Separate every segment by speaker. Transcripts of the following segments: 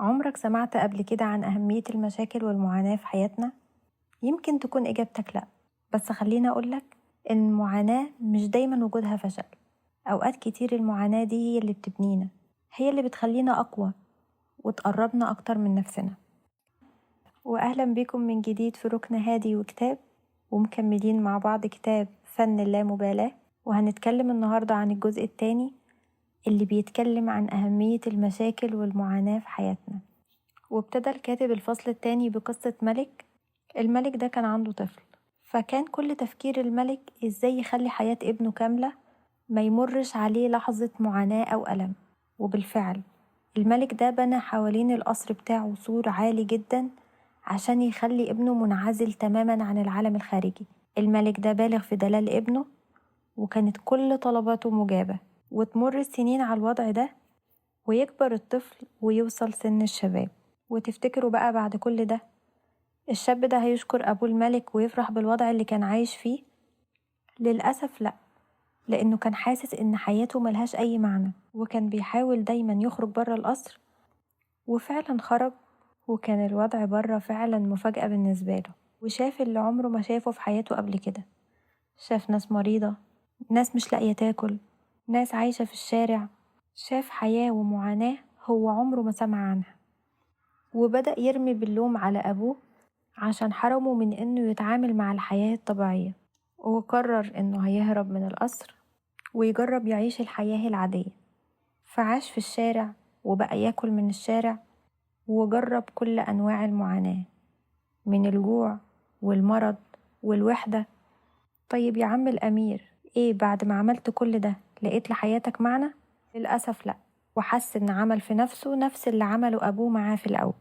Speaker 1: عمرك سمعت قبل كده عن أهمية المشاكل والمعاناة في حياتنا؟ يمكن تكون إجابتك لأ، بس خليني أقولك إن المعاناة مش دايما وجودها فشل. أوقات كتير المعاناة دي هي اللي بتبنينا، هي اللي بتخلينا أقوى وتقربنا أكتر من نفسنا. وأهلا بكم من جديد في ركن هادي وكتاب، ومكملين مع بعض كتاب فن اللامبالاة، وهنتكلم النهاردة عن الجزء الثاني اللي بيتكلم عن أهمية المشاكل والمعاناة في حياتنا. وابتدى الكاتب الفصل الثاني بقصة ملك. الملك ده كان عنده طفل، فكان كل تفكير الملك إزاي يخلي حياة ابنه كاملة ما يمرش عليه لحظة معاناة أو ألم. وبالفعل الملك ده بنى حوالين القصر بتاعه سور عالي جدا عشان يخلي ابنه منعزل تماما عن العالم الخارجي. الملك ده بالغ في دلال ابنه، وكانت كل طلباته مجابة. وتمر السنين على الوضع ده ويكبر الطفل ويوصل سن الشباب. وتفتكروا بقى بعد كل ده الشاب ده هيشكر أبوه الملك ويفرح بالوضع اللي كان عايش فيه؟ للأسف لأ، لأنه كان حاسس إن حياته ملهاش أي معنى، وكان بيحاول دايما يخرج برا القصر، وفعلا خرج، وكان الوضع برا فعلا مفاجأة بالنسبة له، وشاف اللي عمره ما شافه في حياته قبل كده. شاف ناس مريضة، ناس مش لاقية تاكل، ناس عايشة في الشارع، شاف حياة ومعاناة هو عمره ما سمع عنها. وبدأ يرمي باللوم على أبوه عشان حرمه من إنه يتعامل مع الحياة الطبيعية، وقرر إنه هيهرب من القصر ويجرب يعيش الحياة العادية. فعاش في الشارع وبقى ياكل من الشارع، وجرب كل أنواع المعاناة من الجوع والمرض والوحدة. طيب يا عم الأمير، إيه بعد ما عملت كل ده لقيت لحياتك معنى؟ للأسف لأ، وحس إن عمل في نفسه نفس اللي عمله أبوه معاه في الأول.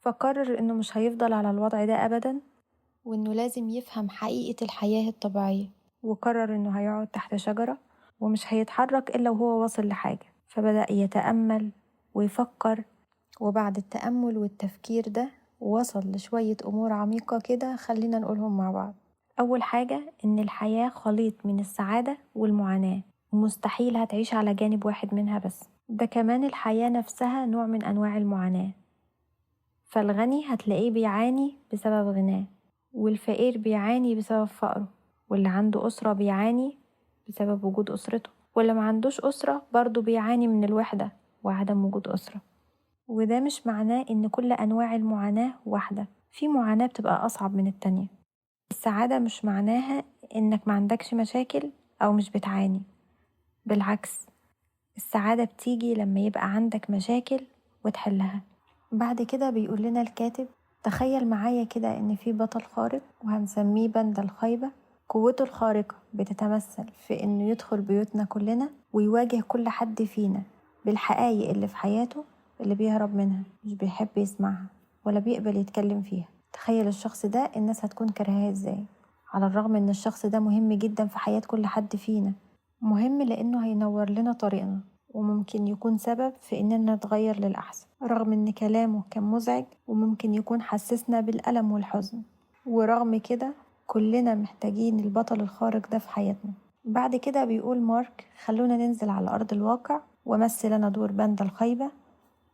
Speaker 1: فقرر إنه مش هيفضل على الوضع ده أبدا، وإنه لازم يفهم حقيقة الحياة الطبيعية. وقرر إنه هيقعد تحت شجرة ومش هيتحرك إلا وهو واصل لحاجة. فبدأ يتأمل ويفكر، وبعد التأمل والتفكير ده وصل لشوية أمور عميقة كده خلينا نقولهم مع بعض. أول حاجة إن الحياة خليط من السعادة والمعاناة، ومستحيل هتعيش على جانب واحد منها بس. ده كمان الحياة نفسها نوع من أنواع المعاناة، فالغني هتلاقيه بيعاني بسبب غناه، والفقير بيعاني بسبب فقره، واللي عنده أسرة بيعاني بسبب وجود أسرته، واللي ما عندوش أسرة برضه بيعاني من الوحدة وعدم وجود أسرة. وده مش معناه إن كل أنواع المعاناة واحدة، في معاناة بتبقى أصعب من التانية. السعادة مش معناها إنك ما عندكش مشاكل أو مش بتعاني، بالعكس السعادة بتيجي لما يبقى عندك مشاكل وتحلها. بعد كده بيقول لنا الكاتب تخيل معايا كده إن في بطل خارق وهنسميه بند الخيبة. قوته الخارقة بتتمثل في إنه يدخل بيوتنا كلنا ويواجه كل حد فينا بالحقائق اللي في حياته اللي بيهرب منها، مش بيحب يسمعها ولا بيقبل يتكلم فيها. تخيل الشخص ده الناس هتكون كرهاه ازاي، على الرغم ان الشخص ده مهم جدا في حياة كل حد فينا. مهم لانه هينور لنا طريقنا وممكن يكون سبب في اننا نتغير للأحسن، رغم ان كلامه كان مزعج وممكن يكون حسسنا بالألم والحزن، ورغم كده كلنا محتاجين البطل الخارق ده في حياتنا. بعد كده بيقول مارك خلونا ننزل على أرض الواقع وامثل انا دور بند الخيبة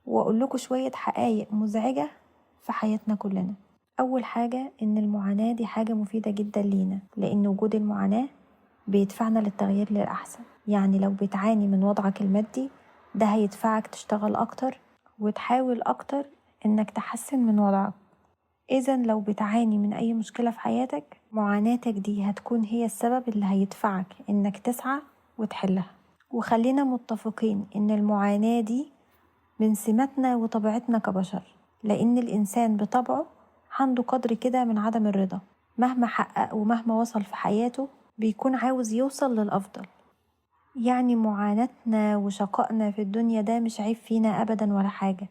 Speaker 1: واقول لكم شوية حقائق مزعجة في حياتنا كلنا. أول حاجة إن المعاناة دي حاجة مفيدة جدا لينا، لأن وجود المعاناة بيدفعنا للتغيير للأحسن. يعني لو بتعاني من وضعك المادي ده هيدفعك تشتغل أكتر وتحاول أكتر إنك تحسن من وضعك. إذن لو بتعاني من أي مشكلة في حياتك، معاناتك دي هتكون هي السبب اللي هيدفعك إنك تسعى وتحلها. وخلينا متفقين إن المعاناة دي من سماتنا وطبيعتنا كبشر، لأن الإنسان بطبعه عنده قدر كده من عدم الرضا، مهما حقق ومهما وصل في حياته بيكون عاوز يوصل للأفضل. يعني معاناتنا وشقائنا في الدنيا ده مش عيب فينا أبدا ولا حاجة،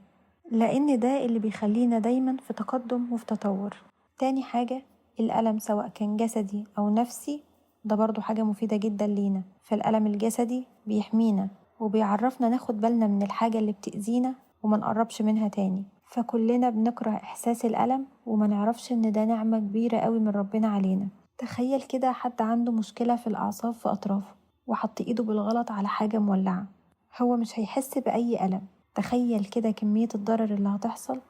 Speaker 1: لأن ده اللي بيخلينا دايما في تقدم وفي تطور. تاني حاجة الألم سواء كان جسدي أو نفسي ده برضو حاجة مفيدة جدا لينا. فالألم الجسدي بيحمينا وبيعرفنا ناخد بالنا من الحاجة اللي بتأذينا وما نقربش منها تاني. فكلنا بنكره إحساس الألم وما نعرفش إن ده نعمة كبيرة قوي من ربنا علينا. تخيل كده حد عنده مشكلة في الأعصاب في أطرافه وحط إيده بالغلط على حاجة مولعة، هو مش هيحس بأي ألم. تخيل كده كمية الضرر اللي هتحصل.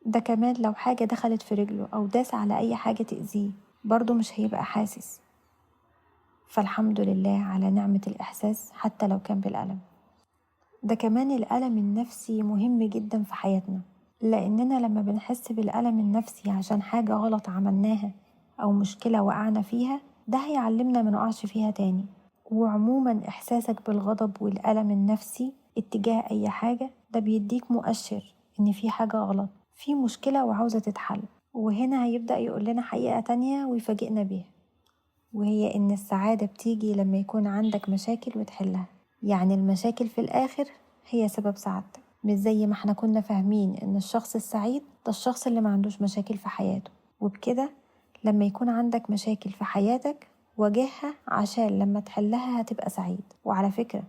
Speaker 1: ده كمان لو حاجة دخلت في رجله أو داس على أي حاجة تأذيه برضه مش هيبقى حاسس. فالحمد لله على نعمة الإحساس حتى لو كان بالألم. ده كمان الألم النفسي مهم جدا في حياتنا، لأننا لما بنحس بالألم النفسي عشان حاجة غلط عملناها أو مشكلة وقعنا فيها، ده هيعلمنا ما نقعش فيها تاني. وعموما إحساسك بالغضب والألم النفسي اتجاه أي حاجة ده بيديك مؤشر إن في حاجة غلط، في مشكلة وعاوزة تتحل. وهنا هيبدأ يقول لنا حقيقة تانية ويفاجئنا بيها، وهي إن السعادة بتيجي لما يكون عندك مشاكل وتحلها. يعني المشاكل في الآخر هي سبب سعادتك، مش زي ما احنا كنا فاهمين إن الشخص السعيد ده الشخص اللي ما عندوش مشاكل في حياته. وبكده لما يكون عندك مشاكل في حياتك واجهها، عشان لما تحلها هتبقى سعيد. وعلى فكرة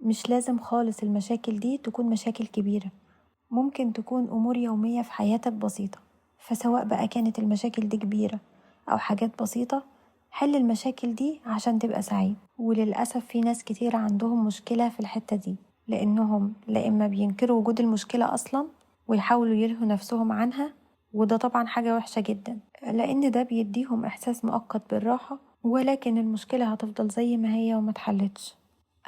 Speaker 1: مش لازم خالص المشاكل دي تكون مشاكل كبيرة، ممكن تكون أمور يومية في حياتك بسيطة. فسواء بقى كانت المشاكل دي كبيرة أو حاجات بسيطة، حل المشاكل دي عشان تبقى سعيد. وللأسف في ناس كتير عندهم مشكلة في الحتة دي، لأنهم لا إما بينكروا وجود المشكلة أصلا ويحاولوا يلهوا نفسهم عنها، وده طبعا حاجة وحشة جدا، لأن ده بيديهم إحساس مؤقت بالراحة، ولكن المشكلة هتفضل زي ما هي وما اتحلتش.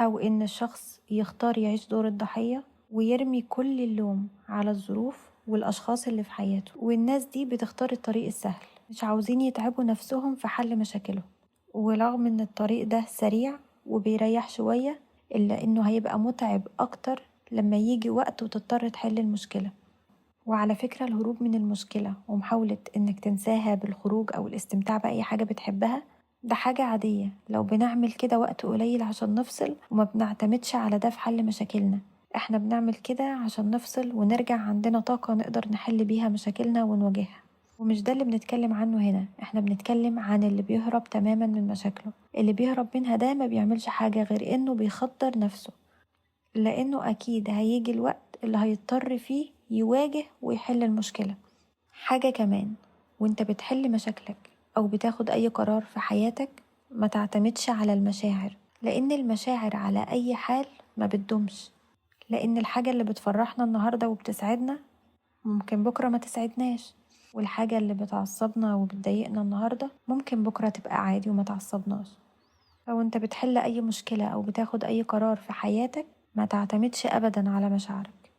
Speaker 1: أو إن الشخص يختار يعيش دور الضحية ويرمي كل اللوم على الظروف والأشخاص اللي في حياته، والناس دي بتختار الطريق السهل، مش عاوزين يتعبوا نفسهم في حل مشاكلهم. ورغم إن الطريق ده سريع وبيريح شوية، إلا إنه هيبقى متعب أكتر لما يجي وقت وتضطر تحل المشكلة. وعلى فكرة الهروب من المشكلة ومحاولة إنك تنساها بالخروج أو الاستمتاع بأي حاجة بتحبها ده حاجة عادية لو بنعمل كده وقت قليل عشان نفصل، وما بنعتمدش على ده في حل مشاكلنا. احنا بنعمل كده عشان نفصل ونرجع عندنا طاقة نقدر نحل بيها مشاكلنا ونواجهها. ومش ده اللي بنتكلم عنه هنا، احنا بنتكلم عن اللي بيهرب تماما من مشاكله. اللي بيهرب منها ده ما بيعملش حاجة غير انه بيخدر نفسه، لانه اكيد هيجي الوقت اللي هيضطر فيه يواجه ويحل المشكلة. حاجة كمان، وانت بتحل مشاكلك او بتاخد اي قرار في حياتك ما تعتمدش على المشاعر، لان المشاعر على اي حال ما بتدومش. لان الحاجة اللي بتفرحنا النهاردة وبتسعدنا ممكن بكرة ما تسعدناش، والحاجة اللي بتعصبنا وبتضايقنا النهاردة ممكن بكرة تبقى عادي وما تعصبناش. لو انت بتحل اي مشكلة او بتاخد اي قرار في حياتك ما تعتمدش ابدا على مشاعرك.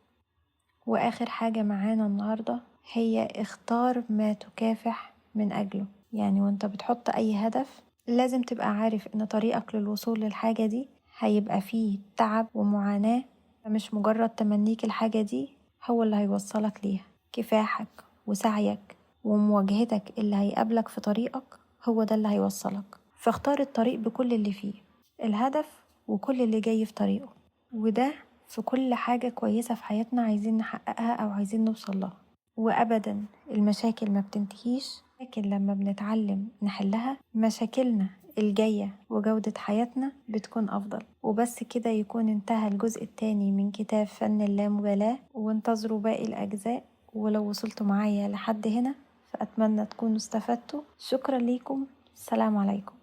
Speaker 1: واخر حاجة معانا النهاردة هي اختار ما تكافح من اجله. يعني وانت بتحط اي هدف لازم تبقى عارف ان طريقك للوصول للحاجة دي هيبقى فيه تعب ومعاناة، فمش مجرد تمنيك الحاجة دي هو اللي هيوصلك ليها. كفاحك وسعيك ومواجهتك اللي هيقابلك في طريقك هو ده اللي هيوصلك. فاختار الطريق بكل اللي فيه، الهدف وكل اللي جاي في طريقه. وده في كل حاجة كويسة في حياتنا عايزين نحققها أو عايزين نوصل لها. وأبدا المشاكل ما بتنتهيش، لكن لما بنتعلم نحلها مشاكلنا الجاية وجودة حياتنا بتكون أفضل. وبس كده يكون انتهى الجزء الثاني من كتاب فن اللامبالاة، وانتظروا باقي الأجزاء. ولو وصلتوا معايا لحد هنا فأتمنى تكونوا استفدتوا. شكرا ليكم، السلام عليكم.